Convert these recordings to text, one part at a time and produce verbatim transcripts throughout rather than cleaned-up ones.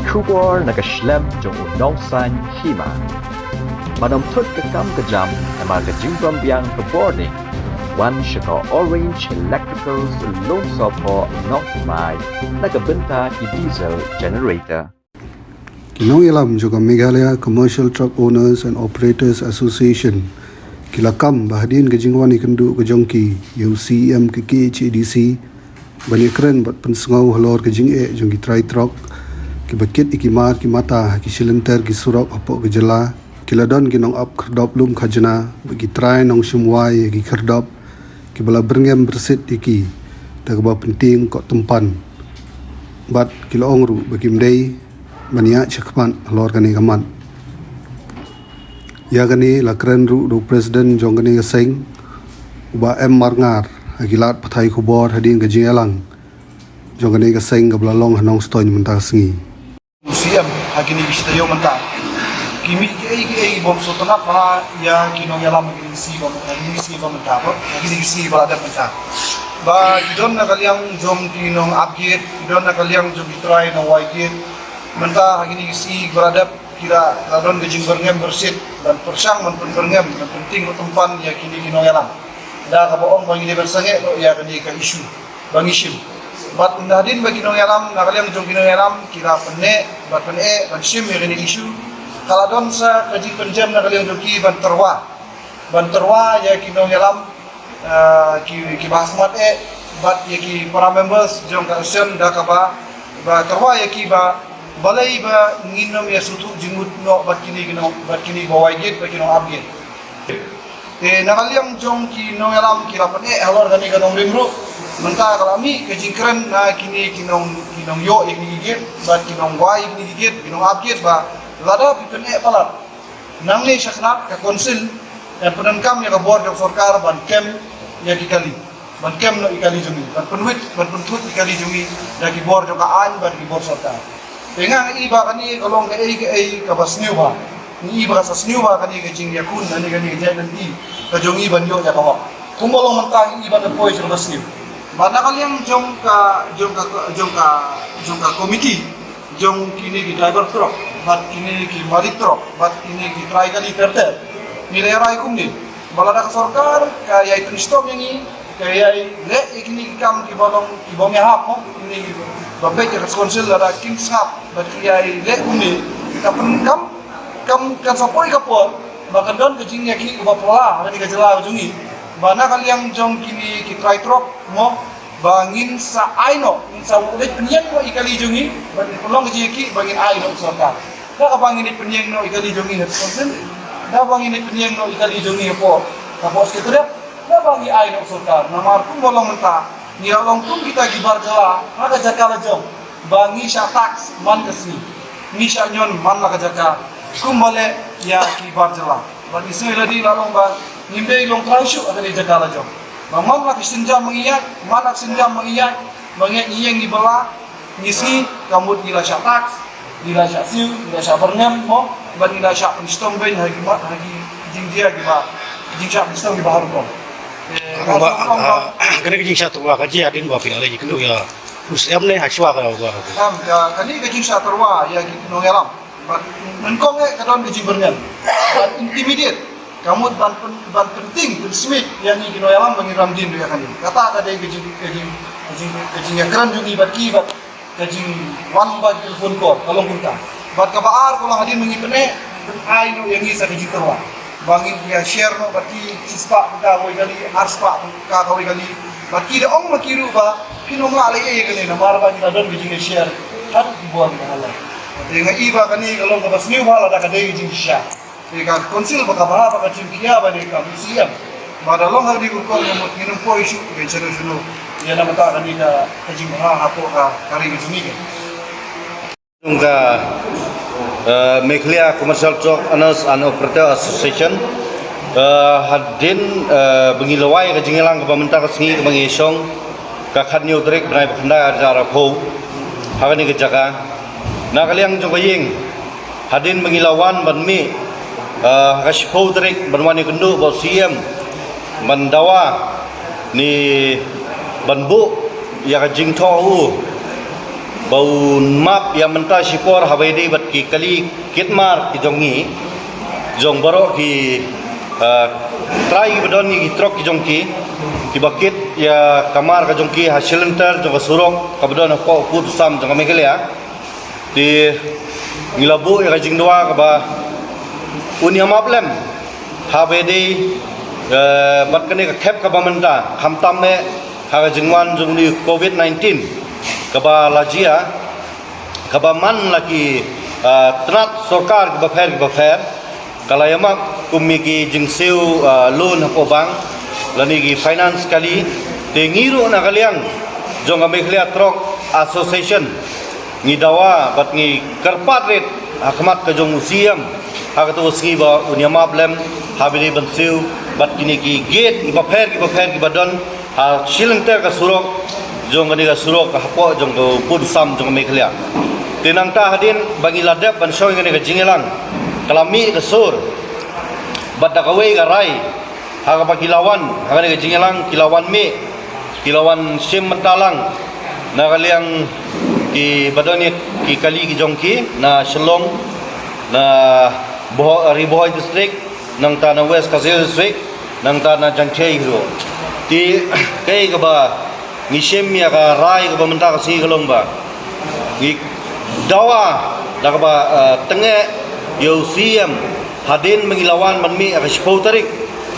Khubor na ka shlem jong u nongsan hima. Ban ym thut ka kam ka jam namar ka jingbym biang ka bor ne, wan sha ka Orange Electricals, Lumsohphoh, Nongthymmai, na ka bynta ki diesel generator. Ki nongïalam jong ka Meghalaya Commercial Truck Owners and Operators Association ki la kam ba hadien ka jingwan ïakynduh ka jong ki ïa u C E M ka K H A D C, ban ïakren bad pynsngew halor ka jingeh jong ki trai trok kiba kit ïa ki mar ki mata ha ki shilynter ki surok hapoh ka jylla, ki la don ki nongap khyrdop lum khajna bad ki trai nongshim wai ïa ki khyrdop kiba la byrngem byrsit ïa ki da kaba pyntieng kohtympan, bad ki la ong ruh ba kim dei ban ïaid shakhmat halor kane ka mat. Ïa kane la kren ruh da u President jong kane ka seng, u Bah M Marngar, ha ki lad pathai khubor hadien ka jingïalang jong kane ka seng kaba la long ha Nongstoiñ mynta ka sngi. U C M ha kine ki shi taïew mynta, ki mih kiei kiei bym sngewtynnat bha ïa ki nongïalam ha kine ki sngi ba mynta, ha kine ki sngi ba mynta, ha kine ki sngi ba la dep mynta. Ba ki don na ka liang jong ki nongap gate, ki don na ka liang jong ki trai nongwai gate. Mynta ha kine ki sngi ba la dep ki la, la don ka jingbyrngem byrsit ban pyrshang ban pynbyrngem ban pyntieng kohtympan ïa kine ki nongïalam. Da kaba ong ba ngi dei ban sangeh noh ïa kane ka issue ba ngi shim. Bad hadien ba ki nongïalam, na ka liang jong ki nongïalam ki la pyneh bad pyneh ban shim ïa kane ka issue, ka la don sa ka jingpynjem na ka liang jong ki ban tyrwa, ban tyrwa ïa ki nongïalam, ah, ki, kiba ha khmat eh, bad ïa ki para members jong ka association da kaba, ba tyrwa ïa ki ba balei ba ngin ym ïa sngewthuh jingmut noh bad kine ki nong, bad kine ba wai gate bad ki nongap gate. Te na ka liang jong ki nongïalam ki la pyneh halor kane ka nongrim ruh. Mynta ka la mih ka jingkren na kine ki nong, ki nongïoh ïa kine ki gate bad ki nongwai ïa kine ki gate, ki nongap gate ba lada phi pyneh palat, nangne shakhmat ka council kan pyndonkam ïa ka bor jong sorkar ban kem ïa ki kali, ban kem noh ïa ki kali jong ngi, ban pynwit, ban pynthut ïa ki kali jong ngi da ki bor jong ka aiñ bad ki bor sorkar. Te nga i ba kane ka long kaei kaei kaba sniew bha. Ngi i ba ka sa sniew bha kane ka jingïakhun, kane, kane ka jingïakhun ka jong ngi ban ïoh ïa ka hok. Kumba long mynta ngi i ba ka poi sha kaba sniew. Ba na ka liang jong ka, jong ka, jong ka, jong ka committee jong kine ki driver truck bad kine ki malik truck bad kine ki trai kali ter ter, ngi la rai kumne ba lada ka sorkar ka ïai pynshitom ïa ngi, ka ïai leh ïa kine ki kam kiba long kiba ym ïahap, mo, kine kiba beit ïa ka council, lada kim sngap bad ki ïai leh kumne, ka pyn, kam, kam, kan sa poi ka por ba kan don ka jingïakhih kaba phylla ha kane ka jylla ka jong ngi. Ba na ka liang jong kine ki trai truck, mo, ba ngin sa ai noh, ngin sa leit pynïeng noh ïa ki kali jong ngi, ba ngin pynlong ka jingïakhih ba ngin ai noh sorkar. Da kaba ngin leit pynïeng noh ïa ki kali jong ngi ha council, da kaba ngin leit pynïeng noh ïa ki kali jong ngi hapoh, hapoh secretariat, da kaba ngi ai noh sorkar. Namar kumba long mynta, ngi la long kum kita ki bar jylla ha ka jaka la jong, ba ngi shah tax man ka sngi, ngi shah ñion man la ka jaka, kumba leh ïa ki bar jylla. Bad ngi sngew lade la long ba ngim dei long trai shuh ha kane ka jaka la jong. Ba man la ka sienjam ba ngi ïaid, man la ka sienjam ba ngi ïaid, ba ngi ïaid ngi ïeng ngi bylla, ngi sngi, ka mut ngi la shah tax, ngi la shah siew, ngi la shah byrngem, mo, bad ngi la shah pynshitom beiñ ha ki mat, ha ki jingjia kiba, jingshah pynshitom kiba har rukom. Eh, ka Ba, song long ba ah, kane ka jingshah tyrwa ka jia hadien ba phi la leit ïakynduh ïa u C M ne ha shuwa ka, ka, ka. Kam, ka, kane ka jingshah tyrwa ïa ki nongïalam. Bad nyngkong eh ka don ka jingbyrngem, bad intimidate, ka mut ban pyn, ban pyntieng pynsmit ïa ngi ki nongïalam ba ngin ram dien ïa kane. Kata ka dei ka jing, ka jing, ka jing, ka jingïakren jong ngi bad ki, bad ka jingwan bad ki phone call, ka long kumta. Bad kaba ar ka long hadien ba ngi pyneh, pyn ai noh ïa ngi sa ka jingtyrwa ba ngin ïa share noh bad ki, shispah ka kawei kali, arspah ka kawei kali. Bad ki da ong ma ki ruh ba phin ym lah leh ei ïa kane namar ba ngi la don ka jingïa share haduh ki bor kiba la leh. Te nga i ba kane ka long kaba sniew bha lada ka dei ka jingshisha. Te ka council ba ka bha ba ka jingkhia ba dei ka C M. Ba da long ha kane ka rukom, ngin ym poi shuh ka jingshano shano ïa na bynta kane ka, ka jingbha hapoh ka, ka ri ka jong ngi ka. Jong ka, eh, Meghalaya Commercial Truck Owners and Operator Association, eh, hadien, eh, ba ngi la wai ka jingïalang kaba mynta ka sngi kaba ngi shong, ka khathynñiew tarik bnai ba khyndai arhajar arphew, ha kane ka jaka, na ka liang jong ka ïing, hadien ba ngi la wan ban mih, eh, ha ka shiphew tarik ban wan ïakynduh bad u C M ban dawa ne ban buh ïa ka jingthoh u ba un map ïa mynta shipor haba ïadei bad ki kali kit mar ki jong ngi, jong baroh ki, ah, trai kiba don ïa ki trok ki jong ki, kiba kit ïa ka mar ka jong ki ha shilynter jong ka surok kaba don hapoh u pud u sam jong ka Meghalaya. Te ngi la buh ïa ka jingdawa kaba un ïa map lem haba ïadei, eh, bad kane ka khep kaba mynta, khamtam eh ha ka jingwan jong une u Covid nineteen kaba la jia, kaba man la ki, eh, tnat sorkar kiba pher kiba pher, ka la ïa map kum ïa ki jingsiew, eh, loan hapoh bank lane ki finance kali. Te ngi ruh na ka liang jong ka Meghalaya Truck Association ngi dawa bad ngi kyrpad rit ha khmat ka jong u C M ha kato ka sngi ba un ïa map lem haba ïadei ban siew bad kine ki gate kiba pher kiba pher kiba don ha shilynter ka surok jong kane ka surok ka hapoh jong ka pud u sam jong ka Meghalaya. Te nangta hadien ba ngi la dep ban shong ïa kane ka jingïalang, ka la mih ka sur bad da kawei ka rai ha kaba ki la wan ha kane ka jingïalang, ki la wan mih, ki la wan shim bynta lang na ka liang kiba don ïa ki kali ki jong ki na Shillong, na Bhoi, Ri Bhoi District, nangta na West Khasi Hills District, nangta na Jaiñtia ruh. Te kaei kaba ngi shim ïa ka rai kaba mynta ka sngi ka long ba ngi dawa da kaba, eh, tyngeh ïa u C M hadien ba ngi la wan ban mih ha ka shiphew tarik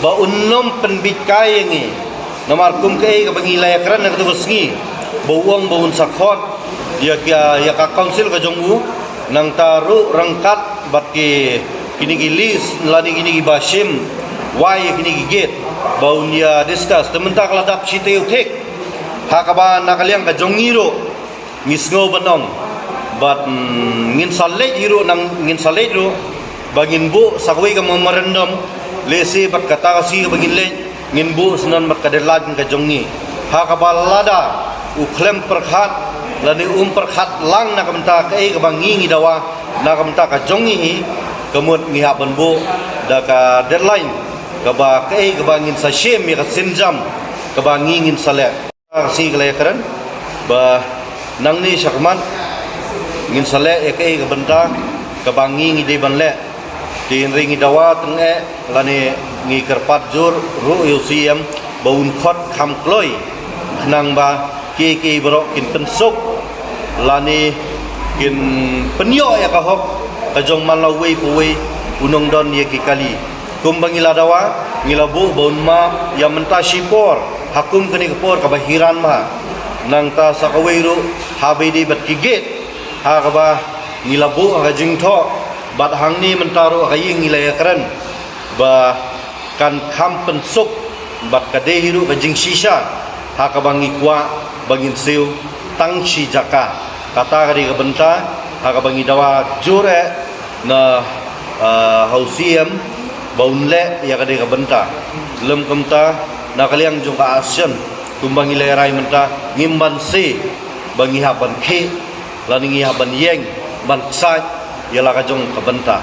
ba un nym pynbit kai ïa ngi. Namar kum kaei kaba ngi la ïakren ha kato ka sngi ba u ong ba un sa khot ïa ka, ïa ka council ka jong u, nangta ruh ryngkat bad ki, kine ki lease lane kine kiba shim wai ïa kine ki gate ba un ïa discuss. Te mynta ka la dap shi taïew thik ha kaba na ka liang ka jong ngi ruh ngi sngew ban ong bad, mm, ngin sa leit hi ruh, nang ngin sa leit ruh ba ngin buh sa kawei ka memorandum, lehse bad kata ka sngi kaba ngin leit ngin buh syndon bad ka deadline ka jong ngi ha kaba lada u khlem pyrkhat lane um pyrkhat lang na ka bynta kaei kaba ngi ngi dawa na ka bynta ka jong ngi hi, ka mut ngi hap ban buh da ka deadline kaba kaei kaba ngin sa shim ïa ka sienjam kaba ngi ngin sa leh. Ka sngi ka la ïakren ba nangne shakhmat ngin sa leh ïa kaei ka bynta kaba ngi ngi dei ban leh. Te hynrei ngi dawa tyngeh lane ngi kyrpad jur ruh ïa u C M ba un khot kham kloi khnang ba kiei kiei baroh kin pynsuk lane kin pynïoh ïa ka hok ka jong man la uwei pa uwei u nongdon ïa ki kali. Kumba ngi la dawa, ngi la buh ba un map ïa mynta shipor ha kum kane ka por kaba hiran bha. Nangta sa kawei ruh haba ïadei bad ki gate ha kaba ngi la buh ha ka jingthoh bad hangne mynta ruh ha ka ïing ngi la ïakren ba kan kham pynsuk bad ka dei hi ruh ka jingshisha ha kaba ngi kwah ba ngin siew tang shi jaka. Kata ka dei ka bynta ha kaba ngi dawa jur eh na, ah, ha u C M ba un leh ïa ka dei ka bynta. Lym kumta na ka liang jong ka association kumba ngi la rai mynta ngim banse ba ngi hap ban khih lane ngi hap ban ïeng ban ksaid ïa la ka jong ka bynta.